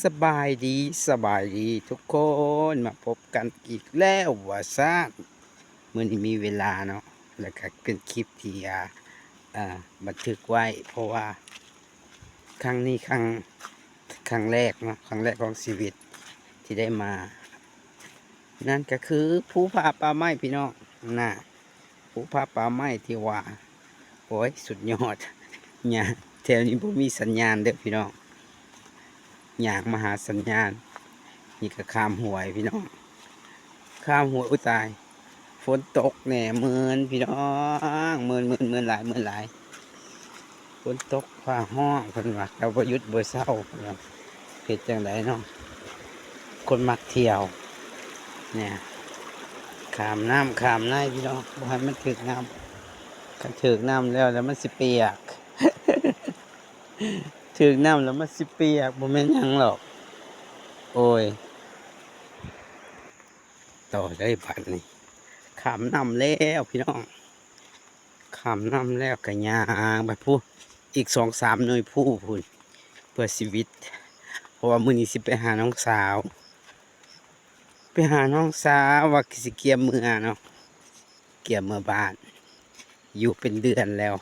ສະບາຍດີ ສະບາຍດີທຸກຄົນ ມາພົບກັນອີກແລ້ວວ່າຊັ້ນ. ມື້ນີ້ມີເວລາເນາະ ແລ້ວກະເປັນຄລິບທີ່ ອ່າ ເອີ ບັນທຶກໄວ້ ເພາະວ່າຄັ້ງນີ້ຄັ້ງ ຄັ້ງແລກເນາະ ຄັ້ງແລກຂອງຊີວິດທີ່ໄດ້ມາ ນັ້ນກະຄືພູຜາປ່າໄມ້ພີ່ນ້ອງ ນະ. ພູຜາປ່າໄມ້ທີ່ວ່າ ໂອ້ຍ ສຸດຍອດ. ຍ່າງແຖວນີ້ບໍ່ມີສັນຍານເດີພີ່ນ້ອງ ຍ່າງມາຫາສັນຍານ. ນີ້ກະຂ້າມຫ້ວຍພີ່ນ້ອງ ຂ້າມຫ້ວຍ. ໂອ້ຍຕາຍ ຝົນຕົກແດ່ ເມີນພີ່ນ້ອງ ເມີນ ເມີນ ເມີນຫຼາຍ ເມີນຫຼາຍ. ຝົນຕົກຟ້າຮ້ອງເພິ່ນວ່າ ແຕ່ບໍ່ຢຸດບໍ່ເຊົາເພິ່ນວ່າ. ເຮັດຈັ່ງໃດເນາະ ຄົນມັກທ່ຽວ ແນ່ ຂ້າມນ້ຳຂ້າມໃນພີ່ນ້ອງ ບໍ່ໃຫ້ມັນຖືກນ້ຳ. ຄັນຖືກນ້ຳແລ້ວ ແລ້ວມັນຊິປຽກ ຖືກນ້ຳແລ້ວມັນຊິປຽກ ບໍ່ແມ່ນຫຍັງດອກ. ໂອ້ຍ ຕໍ່ໄດ້ບາດນີ້ ຂ້າມນ້ຳແລ້ວພີ່ນ້ອງ ຂ້າມນ້ຳແລ້ວກະຍ່າງໄປພຸ້ນ ອີກສອງສາມໜ່ວຍພູພຸ້ນ ເພື່ອຊີວິດ. ເພາະວ່າມື້ນີ້ຊິໄປຫານ້ອງສາວ ໄປຫານ້ອງສາວ ວ່າຊິກຽມເມືອເນາະ ກຽມເມືອບ້ານ ຢູ່ເປັນເດືອນແລ້ວ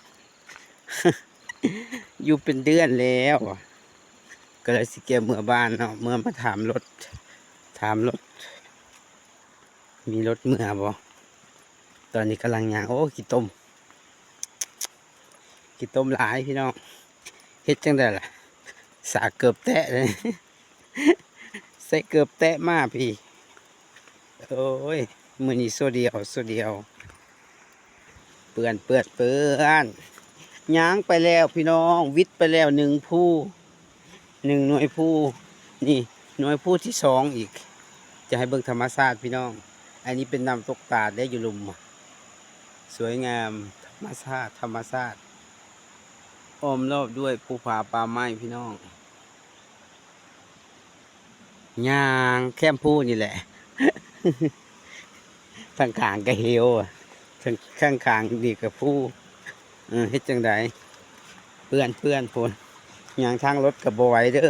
ຢູ່ເປັນເດືອນແລ້ວ ກະເລີຍຊິກຽມເມືອບ້ານເນາະ ເມືອມາຖາມລົດ ຖາມລົດ ມີລົດເມືອບໍ່? ຕອນນີ້ກຳລັງຍ່າງ ໂອ້ ຂີ້ຕົມ ຂີ້ຕົມຫຼາຍພີ່ນ້ອງ ເຮັດຈັ່ງໃດລະ ສາເກີບແຕະ ໃສ່ເກີບແຕະມາພີ້. ໂອ້ຍ ມື້ນີ້ໂຊດຽວ ໂຊດຽວ ເປື້ອນ ເປື້ອນ ເປື້ອນ. ຍ່າງໄປແລ້ວພີ່ນ້ອງ ຫວິດໄປແລ້ວໜຶ່ງພູ ໜຶ່ງໜ່ວຍພູ ນີ້ໜ່ວຍພູທີສອງອີກ. ຈະໃຫ້ເບິ່ງທຳມະຊາດພີ່ນ້ອງ ອັນນີ້ເປັນນ້ຳຕົກຕາດເດ້ ຢູ່ລຸ່ມ ສວຍງາມ ທຳມະຊາດ ທຳມະຊາດ ອ້ອມລອບດ້ວຍພູຜາປ່າໄມ້ພີ່ນ້ອງ. ຍ່າງແຄມພູນີ້ແຫຼະ ທາງຂ້າງກະເຫວ ທາງ ທາງຂ້າງນີ້ກະພູ. ເອີ ເຮັດຈັ່ງໃດ ເປື້ອນ ເປື້ອນພຸ້ນ ຍ່າງທາງລົດກະບໍ່ໄຫວເດີ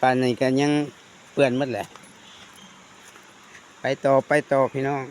ປານນີ້ກະຍັງເປື້ອນໝົດແຫຼະ. ໄປຕໍ່ ໄປຕໍ່ພີ່ນ້ອງ